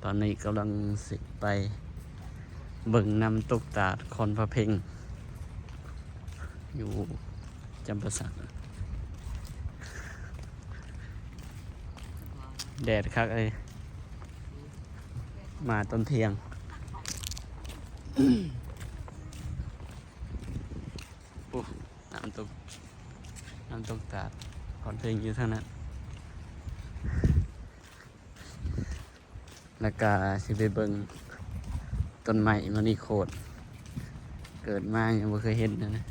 ຕອນນີ້ກຳລັງຊິໄປເບິ່ງນ້ຳຕົກຕາດຄອນພະເພັງ ຢູ່ຈຳປາສັກ. ແດດຄັກເລີຍ ມາຕອນທ່ຽງ. ໂອ້ ນ້ຳຕົກ ນ້ຳຕົກຕາດຄອນເພັງຢູ່ທາງນັ້ນ. ແລ້ວກະຊິໄປເບິ່ງຕົ້ນໄມ້ມະນີໂຄດ ເກີດມາຍັງບໍ່ເຄີຍເຫັນນະ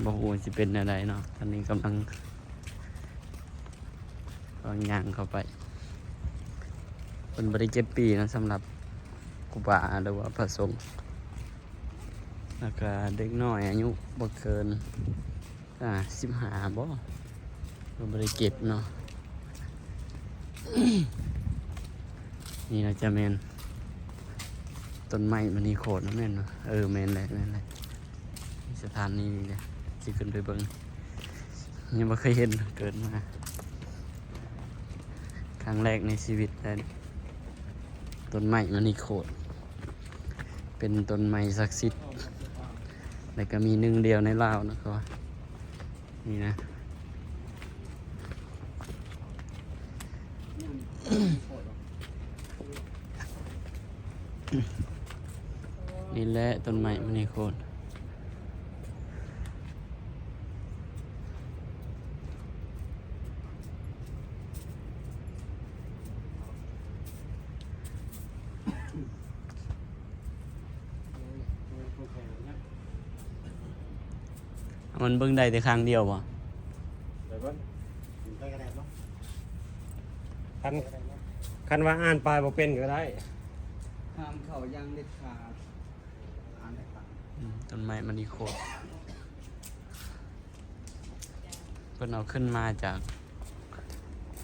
ບໍ່ຮູ້ວ່າຊິເປັນແນວໃດເນາະ. ຕອນນີ້ກຳລັງ ກຳລັງຍ່າງເຂົ້າໄປ. ເພິ່ນບໍ່ໄດ້ເກັບປີ້ເນາະ ສຳລັບຄູບາ ຫຼືວ່າພະສົງ. ແລ້ວກະເດັກນ້ອຍອາຍຸບໍ່ເກີນ ອ່າ ສິບຫ້າບໍ ເພິ່ນບໍ່ໄດ້ເກັບເນາະ. ນີ້ໜ້າຈະແມ່ນຕົ້ນໄມ້ມະນີໂຄດນະ ແມ່ນບໍ່? ເອີ ແມ່ນແຫຼະ ແມ່ນແຫຼະ. ມີສະຖານທີ່ນີ້ເດ້ ຊິຂຶ້ນໄປເບິ່ງ. ຍັງບໍ່ເຄີຍເຫັນ ເກີດມາຄັ້ງແລກໃນຊີວິດເລີຍ ຕົ້ນໄມ້ມະນີໂຄດ. ເປັນຕົ້ນໄມ້ສັກສິດ ແລ້ວກະມີໜຶ່ງດຽວໃນລາວນະ ເຂົາວ່ານີ້ນະ. ນີ້ແຫຼະຕົ້ນໄມ້ມະນີໂຄດ. ມັນເບິ່ງໄດ້ແຕ່ຂ້າງດຽວບໍ່? ໄປເບິ່ງ ໄປກໍໄດ້ບໍ່? ຄັນ ຄັນວ່າອ່ານປ້າຍບໍ່ເປັນກໍໄດ້ ຫ້າມເຂົ້າຢ່າງເດັດຂາດ. ອືມ ຕົ້ນໄມ້ມະນີໂຄດ ເພິ່ນເອົາຂຶ້ນມາຈາກ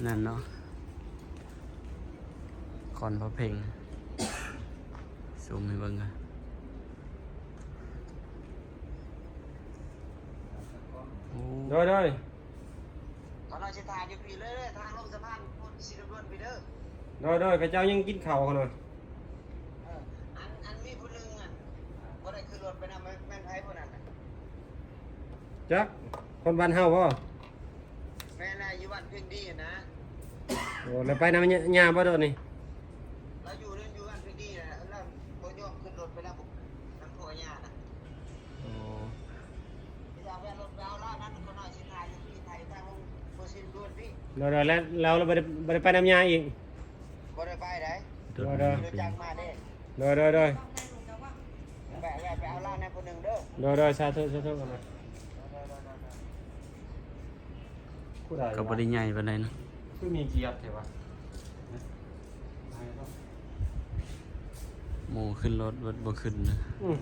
ນັ້ນເນາະ ຄອນພະເພັງ. ຊູມໃຫ້ເບິ່ງກ່ອນ. ໂອ້ ໂດຍ ໂດຍ. ຂ້ານ້ອຍຊິຖ່າຍຢູ່ພີ້ເລີຍ ທາງລົງສະພານພຸ້ນ ສີດຳດ່ວນພີ້ເດີ. ໂດຍ ໂດຍ ເຂົາເຈົ້າຍັງກິນເຂົ້າຫັ້ນນະ. ເອີ ອັນ ອັນມີຜູ້ໜຶ່ງ ອັນ ບໍ່ໄດ້ຂຶ້ນລົດໄປນຳ ແມ່ນ ແມ່ນໃຜຜູ້ນັ້ນນະ? ຈັກ ຄົນບ້ານເຮົາບໍ່? ແມ່ນແຫຼະ ຢູ່ບ້ານເພັງດີນະ. ໂອ້ ແລ້ວໄປນຳຍ່າ ຍ່າບໍ່ໂດດນີ້? ລາວຢູ່ ຢູ່ບ້ານເພັງດີນະ ລາວບໍ່ຍອມຂຶ້ນລົດໄປນຳ ນຳພວກຍ່ານະ. ໂອ້ ໂດຍ ໂດຍ ແລ້ວ ແລ້ວລາວບໍ່ໄດ້ ບໍ່ໄດ້ໄປນຳຍ່າອີກ? ບໍ່ໄດ້ໄປໃດ໋. ໂດຍ ໂດຍ ລົດຈັກມາເດ້. ໂດຍ ໂດຍ ໂດຍ ແວະ ແວະໄປເອົາລາວແດ່ຜູ້ໜຶ່ງເດີ. ໂດຍ ໂດຍ ສາທຸ ສາທຸ. ຜູ້ໃດ ກໍບໍ່ໄດ້ໃຫຍ່ປານໃດເນາະ ຄືມີກຽດແທ້ວະ. ໝູ່ຂຶ້ນລົດ ເບິດບໍ່ຂຶ້ນນະ. ອືມ.